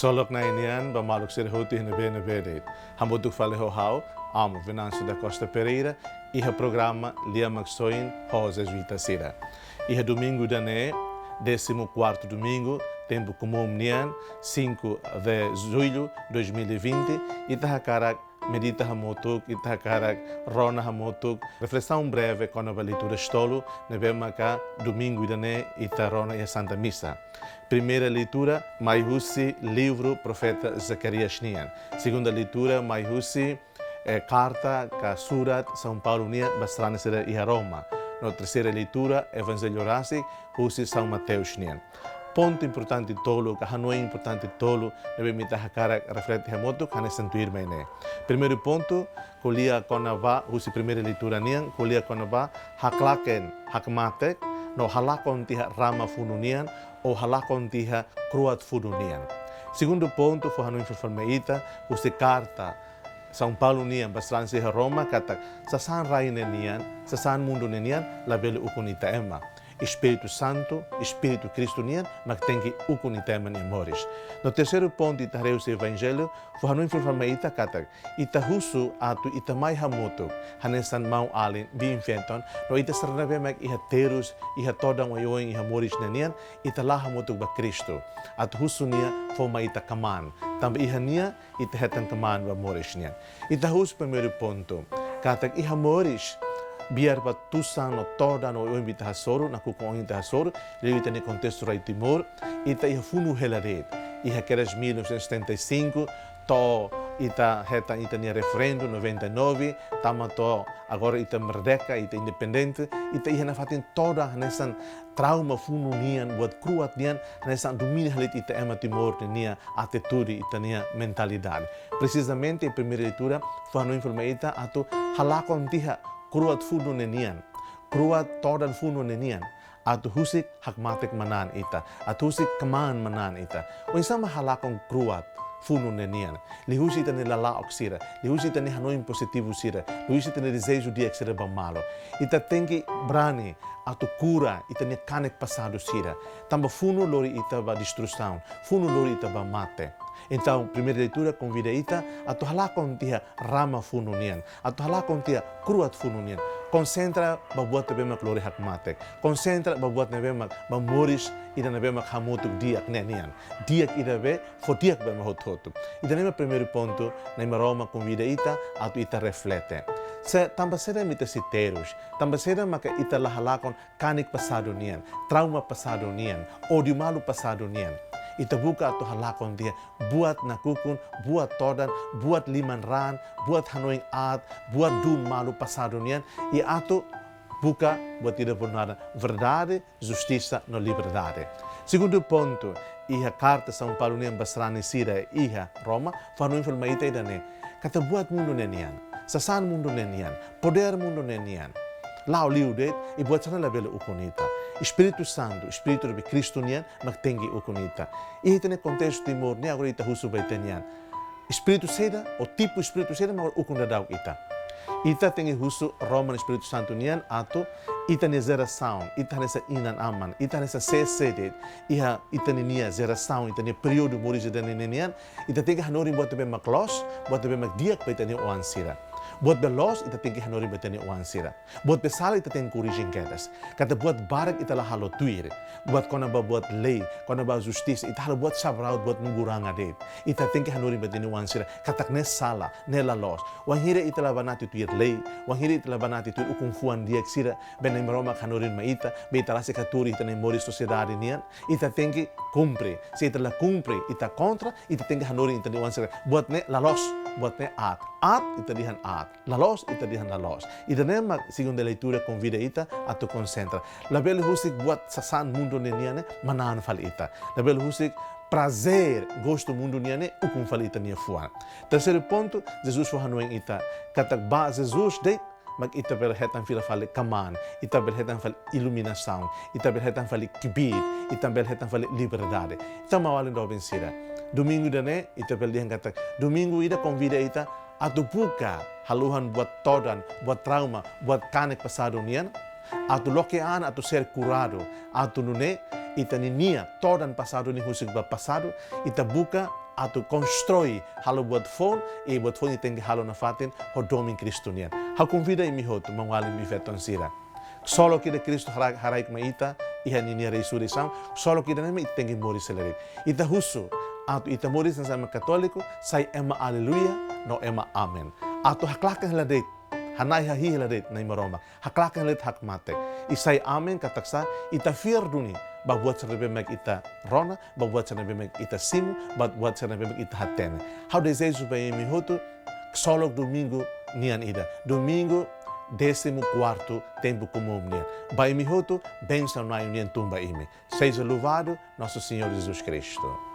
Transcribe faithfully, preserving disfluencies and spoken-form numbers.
Ksolok Na'i nian ba maluk sira hotu iha ne'ebé-ne'ebé de'it. Hamutuk fali ho ha'u, Amo Venâncio da Costa Pereira, iha programa Lia Maksoin ho Jezuita sira. Iha domingu ida-ne'e, décimo quarto domingo, tempu komún nian, cinco de julho dois mil e vinte, ita hakarak medita hamutuk, ita hakarak rona hamutuk, reflesaun breve kona-ba leitura tolu ne'ebé maka domingu ida-ne'e ita rona iha Santa Misa. Primeira leitura, mai husi livru profeta Zacarias nian. Segunda leitura, mai husi, eh, karta ka surat São Paulo nian ba sarani sira iha Roma. No terseira leitura, Evanjellu rasik husi São Mateus nian. Pontu importante tolu, ka hanoin importante tolu, ne'ebé mak ita hakarak reflete hamutuk, hanesan tuirmai ne'e. Primeiru pontu, ko'alia kona-ba, husi primeira leitura nian, ko'alia kona-ba haklaken hakmatek, no halakon tiha rama funu nian, ou halakon tiha kro'at funu nian. Segundu pontu, fó hanoin fali mai ita, husi karta São Paulo nian ba sarani sira iha Roma, katak sasán rai ne'e nian, sasán mundu ne'e nian, labele ukun ita ema. Espíritu Santu, Espíritu Kristu nian, mak tenke ukun ita ema nia moris. No terseiru pontu ita haree husi Evanjellu, fó hanoin fali mai ita katak, ita husu atu ita mai hamutuk, hanesan maun-alin biin-feton, no ita sira ne'ebé mak iha terus, iha todan oioin, iha moris ne'e nian, ita la'o hamutuk ba Kristu. Atu husu nia fó mai ita kmaan. Tanba iha nia, ita hetan kmaan ba moris nian. Ita husu primeiru pontu. Katak iha moris, biar ba tusan no todan no oioin ita hasoru, nakukun oioin ita hasoru, liuliu ita-nia kontestu rai Timor, ita iha funu hela de'it. Iha kedas mil novecentos e setenta e cinco, to'o ita hetan ita-nia referendu noventa e nove, tama to'o agora ita merdeka, ita independente, ita iha nafatin todan hanesan trauma funu nian, buat kro'at nian, hanesan domina hela de'it ita ema Timor ninia atitude, ita-nia mentalidade. Presizamente, iha primeira leitura, fó hanoin fali mai ita atu halakon tiha kro'at funu ne'e nian, kro'at todan funu ne'e nian, atu husik hakmatek manán ita, atu husik kmaan manán ita. Oinsá mak halakon kro'at funu ne'e nian? Liuhusi ita-nia lala'ok sira, liuhusi ita-nia hanoin pozitivu sira, liuhusi ita-nia dezeju di'ak sira ba malu. Ita tenke brani atu kura ita-nia kanek pasadu sira. Tanba funu lori ita ba destruisaun, funu lori ita ba mate. Entaun, primeira leitura konvida ita atu halakon tiha rama funu nian, atu halakon tiha kro'at funu nian. Konsentra ba buat ne'ebé mak lori hakmatek. Konsentra ba buat ne'ebé mak ba moris ida ne'ebé mak hamutuk di'ak ne'e nian. Di'ak ida be fó di'ak ba ema hotu-hotu. Ida-ne'e mak primeiru pontu, Na'i Maromak konvida ita atu ita reflete. Se tanba saida mak ita sei terus, tanba saida maka ita la halakon kanek pasadu nian, trauma pasadu nian, ódiu malu pasadu nian. Ita buka atu halakon tiha buat nakukun, buat todan, buat liman-raan, buat hanoin aat, buat duun malu pasadu nian, i atu buka buat ida bolu naran verdade, justisa no liberdade. Segundu pontu, iha karta São Paulo nian ba sarani sira iha Roma, fó hanoin fali mai ita ida-ne'e, katak buat mundu ne'e nian, sasán mundu ne'e nian, podér mundu ne'e nian, la'o liu de'it, i buat sira-ne'e labele ukun ita. Espíritu Santu, Espíritu ne'ebé Kristu nian, mak tenke ukun ita. Iha ita-nia kontestu Timor nian, agora ita husu ba ita nian, espíritu saida, ou tipu espíritu saida mak ukun daudauk ita? Ita tenke husu Roma nia Espíritu Santu nian atu ita-nia jerasaun, ita hanesan inan-aman, ita hanesan sé-sé de'it, iha ita-nia jerasaun, ita-nia períodu moris ida-ne'e nian, ita tenke hanorin buat ne'ebé mak loos, buat ne'ebé mak di'ak ba ita-nia oan sira. Buat be loos, ita tenke hanorin ba ita-nia oan sira. Buat be sala, ita tenke korrije kedas. Katak buat barak ita la halo tuir. Buat kona-ba buat lei, kona-ba justisa, ita halo buat sabraut, buat menguranga de'it. Ita tenke hanorin ba ita-nia oan sira katak ne'e sala, ne'e la loos. Wainhira ita la banati tuir lei, wainhira ita la banati tuir ukun-fuan di'ak sira be Na'i Maromak hanorin mai ita, be ita rasik hatuur iha ita-nia moris sosiedade nian, ita tenke kumpre. Se ita la kumpre, ita kontra, ita tenke hanorin ita-nia oan sira, buat ne'e la loos, buat ne'e aat. Aat, ita dehan aat. La loos, ita dehan la loos. Ida-ne'e mak segunda leitura konvida ita atu konsentra. Labele husik buat sasán mundu ne'e nian ne'e manán fali ita. Labele husik prazér, gostu mundu nian ne'e ukun fali ita-nia fuan. Terseiru pontu, Jesus fó hanoin ita, katak ba Jesus de'it mak ita bele hetan fila fali kmaan, ita bele hetan fali iluminasaun, ita bele hetan fali kbiit, ita bele hetan fali liberdade. Ita maun-alin doben sira, domingu ida-ne'e, ita bele dehan katak domingu ida konvida ita atu buka haluhan buat todan, buat trauma, buat kanek pasadu nian, atu loke an, atu ser kuradu, atu nune'e ita ninia todan pasadu ne'e husik ba pasadu, ita buka atu konstrui, halo buat foun, i buat foun ita tenke halo nafatin ho domin Kristu nian. Ha'u konvida imi hotu, maun-alin biin-feton sira. Ksolok ida Kristu hara-, haraik mai ita iha ninia resurreisaun, ksolok ida-ne'e mak ita tenke moris hela de'it. Ita husu atu ita moris hanesan ema katóliku, sai ema aleluia, no ema amen. Atu haklaken hela de'it, hana'i hahi'i hela de'it Na'i Maromak. Haklaken hela de'it hakmatek. I sai amen katak sá, ita fiar duni ba buat sira ne'ebé mak ita rona, ba buat sira ne'ebé mak ita simu, ba buat sira ne'ebé mak ita hatene. Ha'u dezeja ba imi hotu, ksolok domingu nian ida. Domingu décimo quarto tempu komún nian. Ba imi hotu, bensaun Na'i nian tun ba imi. Seja louvado nosso Senhor Jesus Cristo.